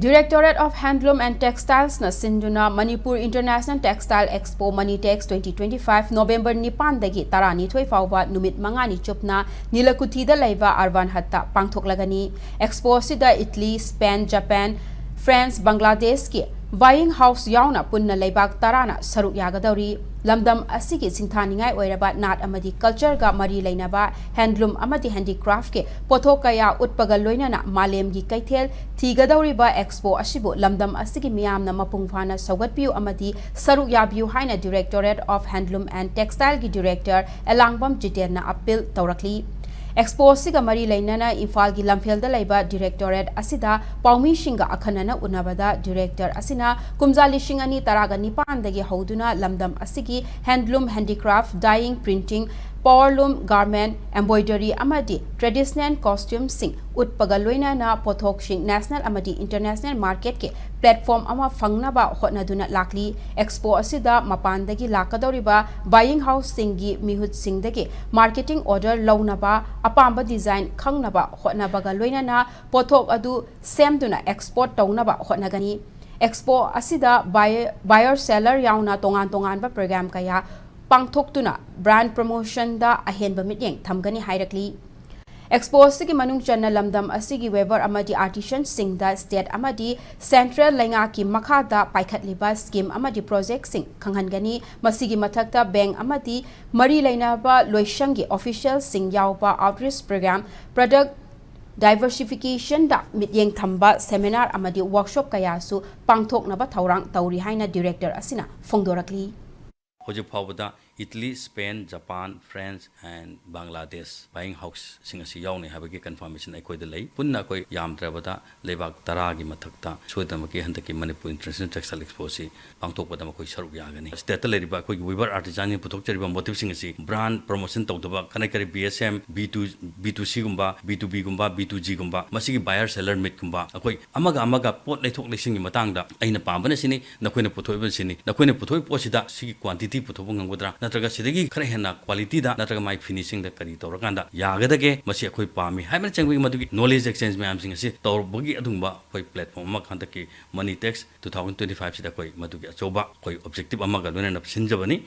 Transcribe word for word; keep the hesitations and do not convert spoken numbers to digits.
Directorate of Handloom and Textiles ꯅ ꯁꯤꯟꯗꯨꯅ Manipur International Textile Expo Manitex twenty twenty-five November ꯅꯤꯄꯥꯟꯗꯒꯤ ꯇꯔꯥꯅꯤꯊꯣꯏ ꯐꯥꯎꯕ ꯅꯨꯃꯤꯠ ꯃꯉꯥꯅꯤ ꯆꯨꯞꯅ ꯅꯤꯂꯀꯨꯊꯤꯗ ꯂꯩꯕ ꯑꯔꯕꯥꯟ ꯍꯠꯇ ꯄꯥꯡꯊꯣꯛꯂꯒꯅꯤ꯫ Expo ꯑꯁꯤꯗ ꯏꯇꯂꯤ, ꯁ꯭ꯄꯦꯟ, ꯖꯄꯥꯟ, ꯐ꯭ꯔꯥꯟꯁ, ꯕꯪꯒ꯭ꯂꯥꯗꯦꯁꯀꯤ buying house ꯌꯥꯎꯅ ꯄꯨꯟꯅ ꯂꯩꯕꯥꯛ ꯇꯔꯥꯅ ꯁꯔꯨꯛ ꯌꯥꯒꯗꯧꯔꯤ꯫ ꯂꯝꯗꯝ ꯑꯁꯤꯒꯤ ꯁꯤꯡꯊꯥꯅꯤꯡꯉꯥꯏ ꯑꯣꯏꯔꯕ ꯅꯥꯠ ꯑꯃꯗꯤ culture ꯒ ꯃꯔꯤ ꯂꯩꯅꯕ handloom ꯑꯃꯗꯤ handicraft ꯀꯤ ꯄꯣꯠꯊꯣꯛ ꯀꯌꯥ ꯎꯠꯄꯒ ꯂꯣꯏꯅꯅ ꯃꯥꯂꯦꯝꯒꯤ ꯀꯩꯊꯦꯜ ꯊꯤꯒꯗꯧꯔꯤꯕ Expo ꯑꯁꯤꯕꯨ ꯂꯝꯗꯝ ꯑꯁꯤꯒꯤ ꯃꯤꯌꯥꯝꯅ ꯃꯄꯨꯡ ꯐꯥꯅ ꯁꯧꯒꯠꯄꯤꯌꯨ ꯑꯃꯗꯤ ꯁꯔꯨꯛ ꯌꯥꯕꯤꯌꯨ ꯍꯥꯏꯅ Directorate of Handloom and Textile ꯒꯤ Director ꯑꯦꯂꯥꯡꯕꯝ ꯖꯤꯇꯦꯟꯅ appeal ꯇꯧꯔꯛꯂꯤ꯫ Expo ꯑꯁꯤꯒ ꯃꯔꯤ ꯂꯩꯅꯅ ꯏꯝꯐꯥꯜꯒꯤ ꯂꯝꯐꯦꯜꯗ ꯂꯩꯕ Directorate ꯑꯁꯤꯗ ꯄꯥꯎꯃꯤꯁꯤꯡꯒ ꯑꯈꯟꯅꯅ ꯎꯅꯕꯗ Director ꯑꯁꯤꯅ ꯀꯨꯝꯖꯥ ꯂꯤꯁꯤꯡ ꯑꯅꯤ ꯇꯔꯥꯒ ꯅꯤꯄꯥꯟꯗꯒꯤ ꯍꯧꯗꯨꯅ ꯂꯝꯗꯝ ꯑꯁꯤꯒꯤ handloom, handicraft, dyeing, printing, powerloom, garment, embroidery ꯑꯃꯗꯤ traditional costume ꯁꯤꯡ ꯎꯠꯄꯒ ꯂꯣꯏꯅꯅ ꯄꯣꯠꯊꯣꯛꯁꯤꯡ national ꯑꯃꯗꯤ international market ꯀꯤ platform ꯑꯃ ꯐꯪꯅꯕ ꯍꯣꯠꯅꯗꯨꯅ ꯂꯥꯛꯂꯤ꯫ Expo ꯑꯁꯤꯗ ꯃꯄꯥꯟꯗꯒꯤ ꯂꯥꯛꯀꯗꯧꯔꯤꯕ buying house ꯁꯤꯡꯒꯤ ꯃꯤꯍꯨꯠꯁꯤꯡꯗꯒꯤ marketing order ꯂꯧꯅꯕ, ꯑꯄꯥꯝꯕ design ꯈꯪꯅꯕ ꯍꯣꯠꯅꯕꯒ ꯂꯣꯏꯅꯅ ꯄꯣꯠꯊꯣꯛ ꯑꯗꯨ ꯁꯦꯝꯗꯨꯅ export ꯇꯧꯅꯕ ꯍꯣꯠꯅꯒꯅꯤ꯫ Expo ꯑꯁꯤꯗ buy-, buyer seller ꯌꯥꯎꯅ ꯇꯣꯉꯥꯟ ꯇꯣꯉꯥꯟꯕ program ꯀꯌꯥ ꯄꯥꯡꯊꯣꯛꯇꯨꯅ brand promotion ꯗ ꯑꯍꯦꯟꯕ ꯃꯤꯠꯌꯦꯡ ꯊꯝꯒꯅꯤ ꯍꯥꯏꯔꯛꯂꯤ꯫ Expo ꯑꯁꯤꯒꯤ ꯃꯅꯨꯡ ꯆꯟꯅ ꯂꯝꯗꯝ ꯑꯁꯤꯒꯤ weaver ꯑꯃꯗꯤ artisan ꯁꯤꯡꯗ state ꯑꯃꯗꯤ central ꯂꯩꯉꯥꯛꯀꯤ ꯃꯈꯥꯗ ꯄꯥꯏꯈꯠꯂꯤꯕ scheme ꯑꯃꯗꯤ project ꯁꯤꯡ ꯈꯪꯍꯟꯒꯅꯤ꯫ ꯃꯁꯤꯒꯤ ꯃꯊꯛꯇ bank ꯑꯃꯗꯤ ꯃꯔꯤ ꯂꯩꯅꯕ ꯂꯣꯏꯁꯪꯒꯤ official ꯁꯤꯡ ꯌꯥꯎꯕ outreach program, product diversification ꯗ ꯃꯤꯠꯌꯦꯡ ꯊꯝꯕ seminar ꯑꯃꯗꯤ workshop ꯀꯌꯥꯁꯨ ꯄꯥꯡꯊꯣꯛꯅꯕ ꯊꯧꯔꯥꯡ ꯇꯧꯔꯤ ꯍꯥꯏꯅ Director ꯑꯁꯤꯅ ꯐꯣꯡꯗꯣꯔꯛꯂꯤ꯫ ꯍꯧꯖꯤꯛ ꯐꯥꯎꯕꯗ Italy, Spain, Japan, France and Bangladesh buying house ꯁꯤꯡ ꯑꯁꯤ ꯌꯥꯎꯅꯤ ꯍꯥꯏꯕꯒꯤ confirmation ꯑꯩꯈꯣꯏꯗ ꯂꯩ꯫ ꯄꯨꯟꯅ ꯑꯩꯈꯣꯏ ꯌꯥꯝꯗ꯭ꯔꯕꯗ ꯂꯩꯕꯥꯛ ꯇꯔꯥꯒꯤ ꯃꯊꯛꯇ ꯁꯣꯏꯗꯅꯃꯛꯀꯤ ꯍꯟꯗꯛꯀꯤ Manipur International Textile Expo ꯑꯁꯤ ꯄꯥꯡꯊꯣꯛꯄꯗ ꯃꯈꯣꯏ ꯁꯔꯨꯛ ꯌꯥꯒꯅꯤ꯫ State ꯇ ꯂꯩꯔꯤꯕ ꯑꯩꯈꯣꯏꯒꯤ weaver artisan ꯁꯤꯡꯅ ꯄꯨꯊꯣꯛꯆꯔꯤꯕ ꯃꯣꯇꯤꯞꯁꯤꯡ ꯑꯁꯤ brand promotion ꯇꯧꯗꯕ ꯀꯅꯥ ꯀꯔꯤ B S M, B two, B two C ꯒꯨꯝꯕ, B two B ꯒꯨꯝꯕ, B two G ꯒꯨꯝꯕ, ꯃꯁꯤꯒꯤ buyer seller meet ꯀꯨꯝꯕ, ꯑꯩꯈꯣꯏ ꯑꯃꯒ ꯑꯃꯒ ꯄꯣꯠ ꯂꯩꯊꯣꯛ ꯂꯩꯁꯤꯟꯒꯤ ꯃꯇꯥꯡꯗ ꯑꯩꯅ ꯄꯥꯝꯕꯅ ꯁꯤꯅꯤ, ꯅꯈꯣꯏꯅ ꯄꯨꯊꯣꯛꯏꯕ ꯁꯤꯅꯤ, ꯅꯈꯣꯏꯅ ꯄꯨꯊꯣꯛꯏꯕ ꯄꯣꯠꯁꯤꯗ ꯁꯤꯒꯤ quantity ꯄꯨꯊꯣꯛꯄ ꯉꯝꯒꯗ꯭ꯔꯥ, ꯅꯠꯇ꯭ꯔꯒ ꯁꯤꯗꯒꯤ ꯈꯔ ꯍꯦꯟꯅ qualityꯗ ꯅꯠꯇ꯭ꯔꯒ ꯃꯥꯒꯤ finishingꯗ ꯀꯔꯤ ꯇꯧꯔꯀꯥꯟꯗ ꯌꯥꯒꯗꯒꯦ, ꯃꯁꯤ ꯑꯩꯈꯣꯏ ꯄꯥꯝꯃꯤ ꯍꯥꯏꯕꯅꯆꯤꯡꯕꯒꯤ ꯃꯗꯨꯒꯤ knowledge exchange ꯃꯌꯥꯝꯁꯤꯡ ꯑꯁꯤ ꯇꯧꯕꯒꯤ ꯑꯗꯨꯒꯨꯝꯕ ꯑꯩꯈꯣꯏ platform ꯑꯃ ꯍꯟꯗꯛꯀꯤ Money Tax two thousand twenty fiveꯁꯤꯗ ꯑꯩꯈꯣꯏ ꯃꯗꯨꯒꯤ ꯑꯆꯧꯕ ꯑꯩꯈꯣꯏ objective ꯑꯃꯒ ꯂꯣꯏꯅꯅ ꯁꯤꯟꯖꯕꯅꯤ꯫